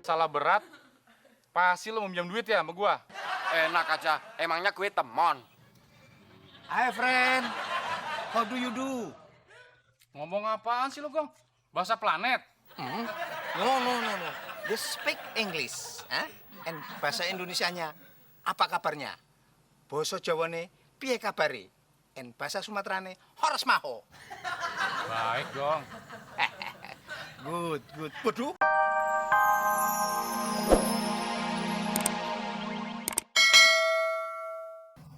masalah berat, pasti lo mau minjam duit ya sama gua? Enak aja, emangnya gue temon. Hi friend, how do you do? Ngomong apaan sih lo, Gong? Bahasa planet? No. They speak English, and bahasa Indonesianya. Apa kabarnya? Basa Jawane piye kabare? And bahasa Sumaterane horas maho. Baik, Gong. Good. Waduh.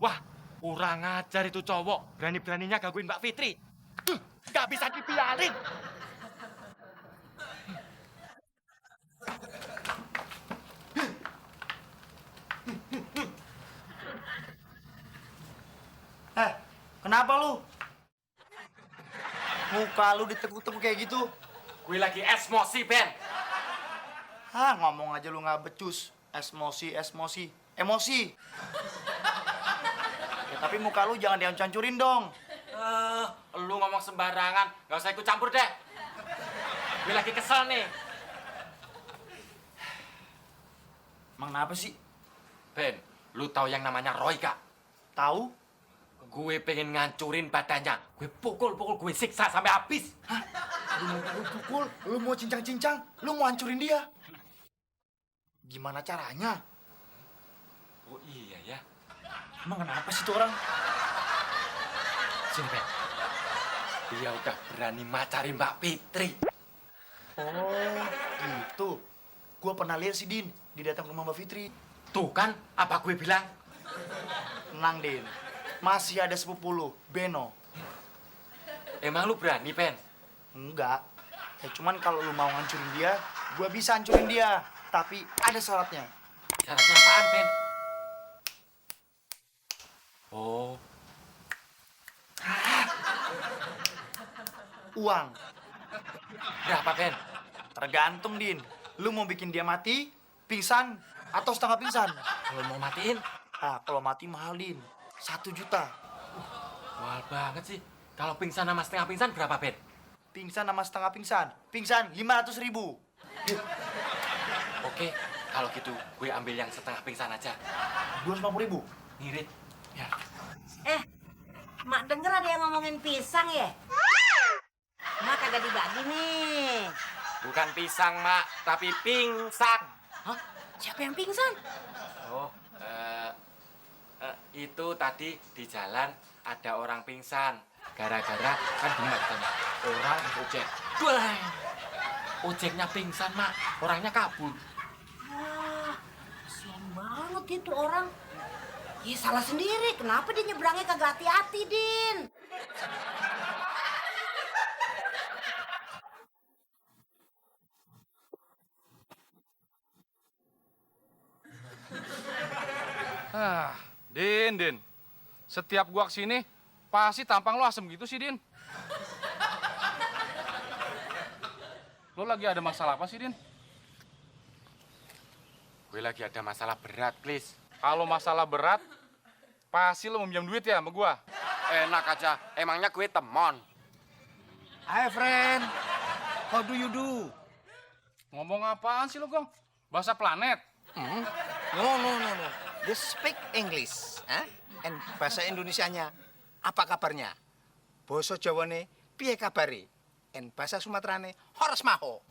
Wah, kurang ajar itu cowok. Berani-beraninya gangguin Mbak Fitri. Gak bisa dibiarin. Kenapa lu? Muka lu ditekuk-tekuk kayak gitu. Gue lagi emosi, Ben. Ngomong aja lu nggak becus. Emosi. Ya, tapi muka lu jangan dihancur-hancurin dong. Lu ngomong sembarangan. Gak usah ikut campur deh. Gue lagi kesel nih. Emang kenapa sih? Ben, lu tahu yang namanya Roy gak? Tahu? Gue pengen ngancurin badannya. Gue pukul, gue siksa sampai habis. Lu pukul, lu mau cincang-cincang, lu mau hancurin dia. Gimana caranya? Oh iya ya. Emang kenapa sih tuh orang? Sini, Ben. Dia udah berani macarin Mbak Fitri. Oh, gitu. Gua pernah lihat si Din, dia datang ke rumah Mbak Fitri. Tuh kan, apa gue bilang? Tenang, Din. Masih ada sepupu lu, Beno. Emang lu berani, Ben? Enggak. Ya cuman kalau lu mau ngancurin dia, gua bisa hancurin dia. Tapi ada syaratnya. Syaratnya apaan, Ben? Oh, Uang. berapa, Ben? Tergantung, Din. Lu mau bikin dia mati, pingsan, atau setengah pingsan? Kalau mau matiin, Kalau mati mahal, Din. 1 juta. mahal banget sih. Kalau pingsan sama setengah pingsan berapa, Ben? Pingsan sama setengah pingsan. Pingsan 500.000. Oke, kalau gitu gue ambil yang setengah pingsan aja. 250.000. Ngirit. Ya. Mak denger ada yang ngomongin pisang ya? Mak kagak dibagi nih. Bukan pisang, Mak, tapi pingsan. Hah? Siapa yang pingsan? Oh, itu tadi di jalan ada orang pingsan. Gara-gara kan benar kan orang ojek. Wah, ojeknya pingsan, Mak. Orangnya kabur. Wah, kasihan banget itu orang. Ya salah sendiri, kenapa dia nyebrangnya kagak hati-hati, Din? Din. Setiap gua kesini, pasti tampang lo asem gitu sih, Din. Lo lagi ada masalah apa sih, Din? Gue lagi ada masalah berat, Klis. Kalau masalah berat, pasti lo mau minjam duit ya sama gua? Enak aja, emangnya gue temon. Hi friend, how do you do? Ngomong apaan sih lo, Gong? Bahasa planet? No. They speak English, and bahasa Indonesianya. Apa kabarnya? Basa Jawane piye kabare? And bahasa Sumaterane horas maho.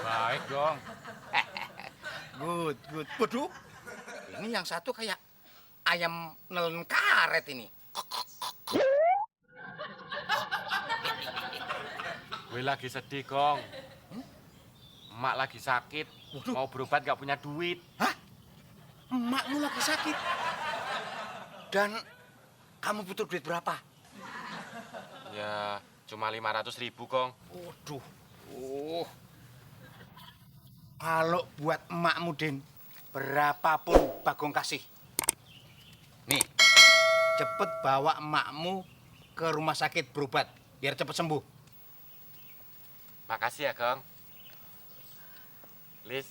Baik, Gong. Good. Waduh, ini yang satu kayak ayam nelen karet ini. Gue lagi sedih, Gong. Emak lagi sakit, mau berobat gak punya duit. Hah? Emakmu lagi sakit? Dan kamu butuh duit berapa? Ya, cuma 500.000, Gong. Waduh. Kalau buat emakmu, Din, berapapun Bagong kasih. Nih, cepet bawa emakmu ke rumah sakit berobat, biar cepet sembuh. Makasih ya, Gong. Lis.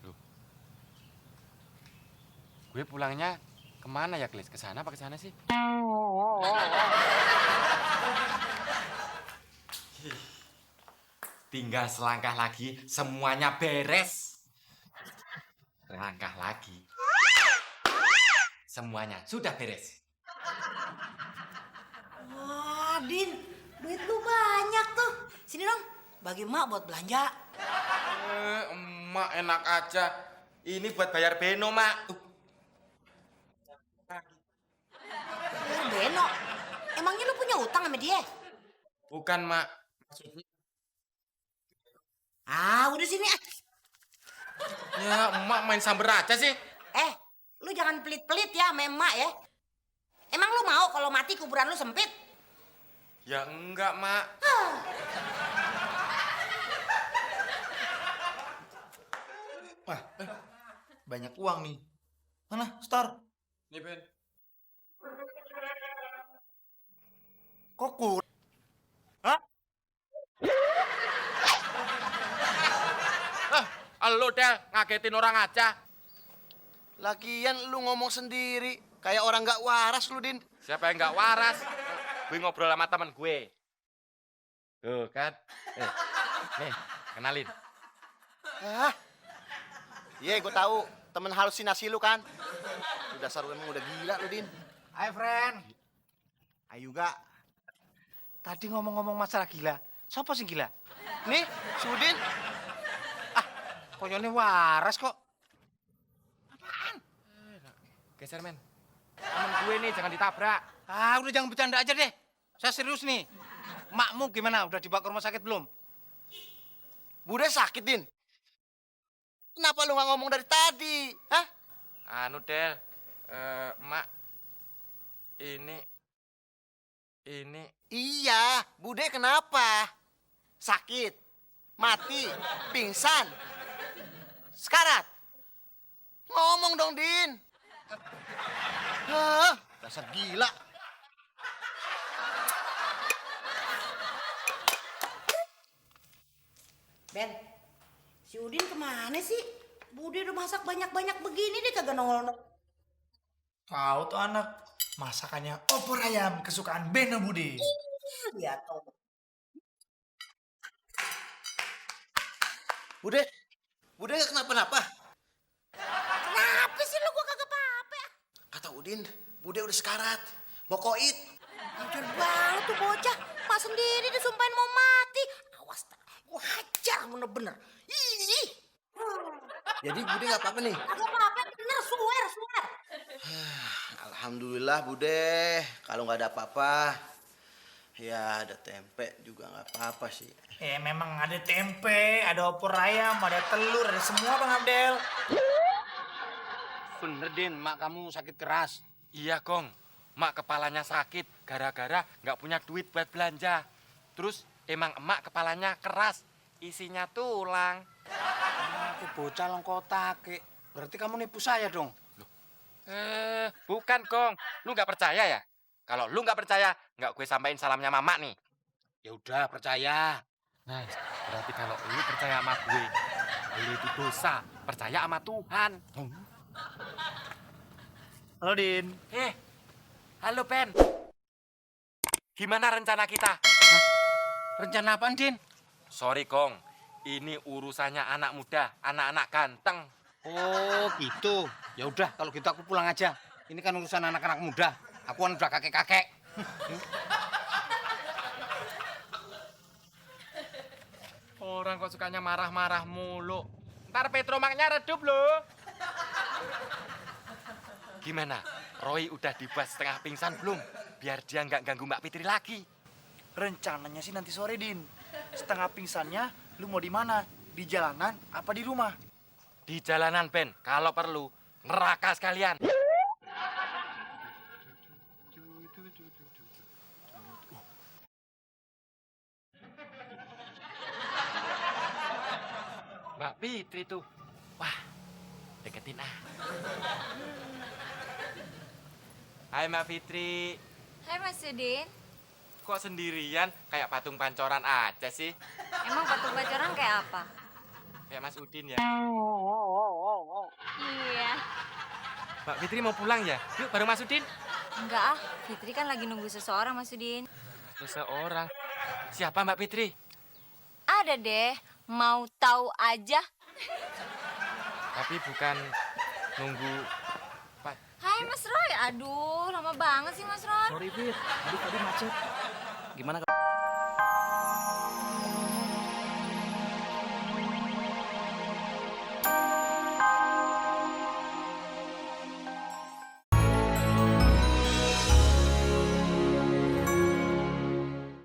Loh. Gue pulangnya kemana ya, Klis? Ke sana apa ke sana sih? tinggal selangkah lagi semuanya beres. Selangkah lagi. Semuanya sudah beres. Wah, Din, duit lu banyak tuh. Sini dong, bagi emak buat belanja. Emak enak aja. Ini buat bayar Beno, Mak. Beno, emangnya lu punya utang sama dia? Bukan, Mak. Ah, udah sini. Ya, emak main samber aja sih. Lu jangan pelit-pelit ya sama emak ya. Emang lu mau kalau mati kuburan lu sempit? Ya enggak, Mak. Wah, banyak uang nih. Mana, Star? Nih, Ben. Kok kur? Elu, Del, ngagetin orang aja. Lagian lu ngomong sendiri. Kayak orang gak waras lu, Din. Siapa yang nggak waras? Gue ngobrol sama temen gue. Tuh kan. Nih, kenalin. Hah? Iya, gue tahu. Temen halusinasi lu kan. Udah dasar lu emang udah gila lu, Din. Hai, friend. Ayo gak. Tadi ngomong-ngomong masalah gila. Siapa sih gila? Nih, si Udin. Konyolnya waras kok. Geser, men. Temen gue nih, jangan ditabrak. Ah, udah jangan bercanda aja deh. Saya serius nih. Makmu gimana? Udah dibawa ke rumah sakit belum? Bude sakit, Din. Kenapa lu gak ngomong dari tadi? Hah? Anu, Del. Mak. Ini. Iya, Bude kenapa? Sakit? Mati? Pingsan? Sekarat? Ngomong dong, Din. Hah? Dasar gila. Ben, si Udin kemana sih? Bude udah masak banyak-banyak begini deh kagak nongol-nongol. Tahu tuh anak, masakannya opor ayam kesukaan Beno Budi. Ya toh. Bude gak kenapa-napa. Kenapa sih lu gua kagak apa-apa? Kata Udin, Bude udah sekarat. Mau koit. Jujur banget tuh bocah. Mak sendiri disumpahin mau mati. Awas tak, gua hajar bener-bener. Ih, Jadi Bude gak apa-apa nih? kagak apa-apa bener, swear. Alhamdulillah Bude. Kalau gak ada apa-apa, ya ada tempe juga gak apa-apa sih. Memang ada tempe, ada opor ayam, ada telur, ada semua Bang Abdel. Bener, Din. Mak kamu sakit keras. Iya, Kong. Mak kepalanya sakit gara-gara nggak punya duit buat belanja. Terus emang emak kepalanya keras, isinya tulang. Aku bocah longkotak. Berarti kamu nipu saya dong. Bukan, Kong. Lu nggak percaya ya? Kalau lu nggak percaya, nggak gue sampaikan salamnya mama nih. Ya udah, percaya. Nah, berarti kalau lu percaya sama gue, lu itu dosa. Percaya sama Tuhan. Halo Din. Halo, Ben. Gimana rencana kita? Rencana apaan, Din? Sorry, Kong. Ini urusannya anak muda, anak-anak ganteng. Oh, gitu. Ya udah, kalau gitu aku pulang aja. Ini kan urusan anak-anak muda. Aku kan udah kakek-kakek. Orang kok sukanya marah-marah mulu. Ntar Petromaknya redup loh. Gimana? Roy udah dibuat setengah pingsan belum? Biar dia nggak ganggu Mbak Fitri lagi. Rencananya sih nanti sore Din. Setengah pingsannya lu mau di mana? Di jalanan apa di rumah? Di jalanan, Ben. Kalau perlu, neraka sekalian. Mbak Fitri tuh. Wah, deketin ah. Hai Mbak Fitri. Hai Mas Udin, Kok sendirian kayak patung pancoran aja sih? emang patung pacaran kayak apa? Kayak Mas Udin ya. Iya. Mbak Fitri mau pulang ya? Yuk bareng Mas Udin. Enggak ah, Fitri kan lagi nunggu seseorang Mas Udin. Seseorang. Siapa Mbak Fitri? ada deh. Mau tahu aja. Tapi bukan nunggu Hai Mas Roy. Aduh, lama banget sih Mas Roy. Sorry, Fit. Tadi macet. Gimana